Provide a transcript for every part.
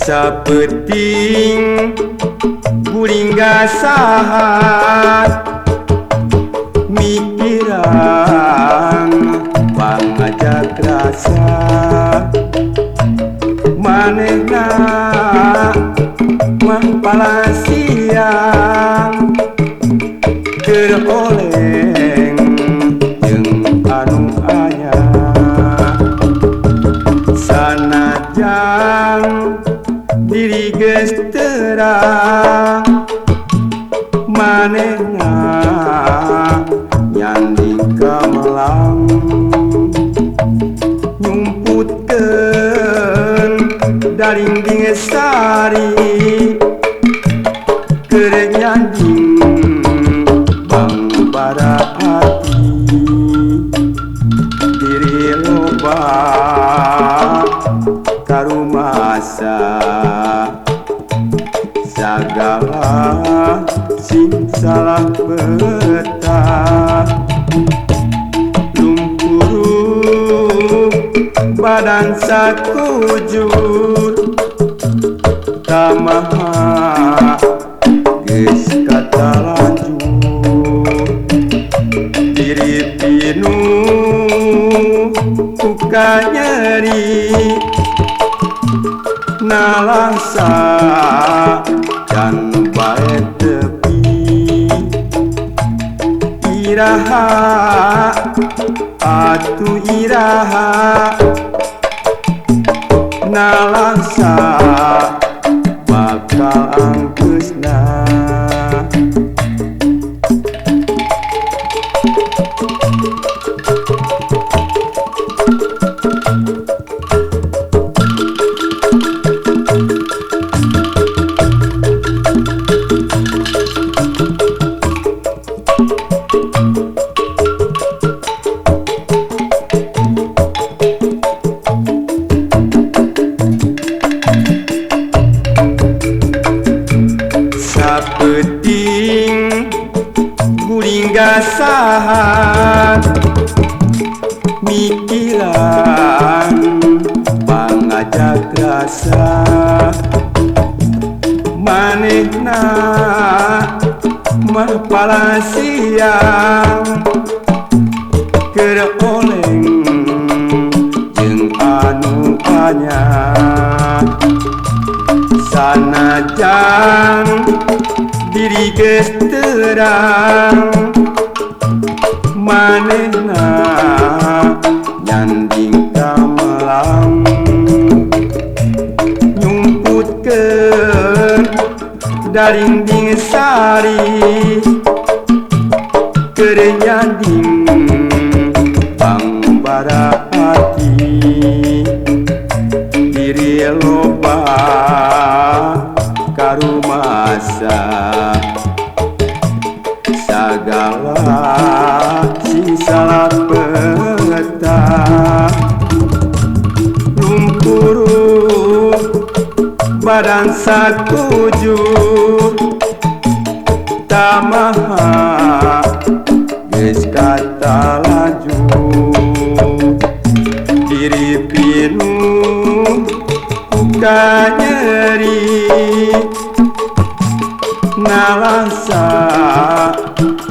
Sapeting guring gasahan mikiran pangajak rasa manehna mah palasiang keur oleng jeung anu anyar sanajan diri geus terang manehna nyanding kamelang nyumputkeun daring sari keur nyanding bangbara hati diri loba karumasa sagala sing salah peta lumpuruk badan sakujur tamaha geus katalanjur diri pinuh ku kanyeri nalangsa dan bae tepi iraha atuh iraha nalangsa bakal angkeusna. Sapeting guring gasahan mikiran pangajak rasa manehna mah palasiang keur oleng jeung anu anyar sanajan diri geus terang manehna nyanding kamelang nyumputkeun daring sari keur nyanding pangbara hati diri loba karumasa sagala sing salah peta lumpuruk badan sakujur tamaha geus katalajur diri pinuh ku kanyeri nalangsa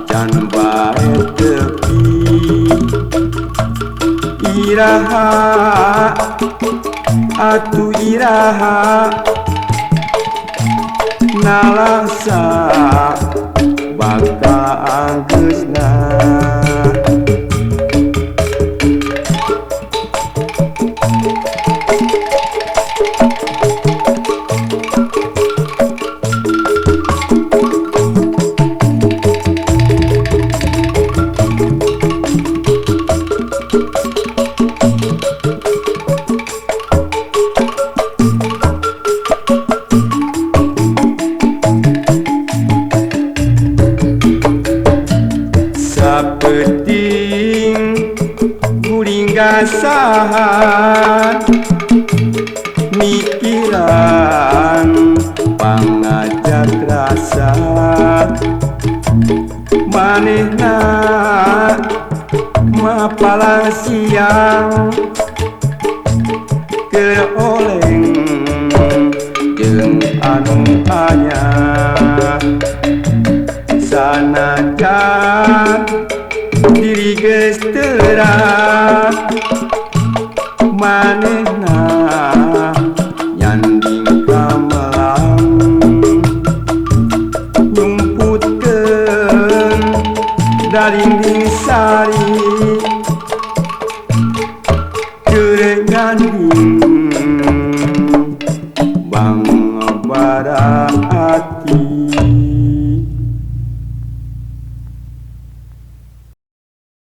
can bae tepi iraha atuh iraha nalangsa bakal angkeusna. Ngasahan mikiran pangajak rasa manehna mapalang siang keur oleng jeung anu anyar sanajan diri geus terang manehna nyanding kamelang nyumputkeun darinding sari keur nganding bang bara ati.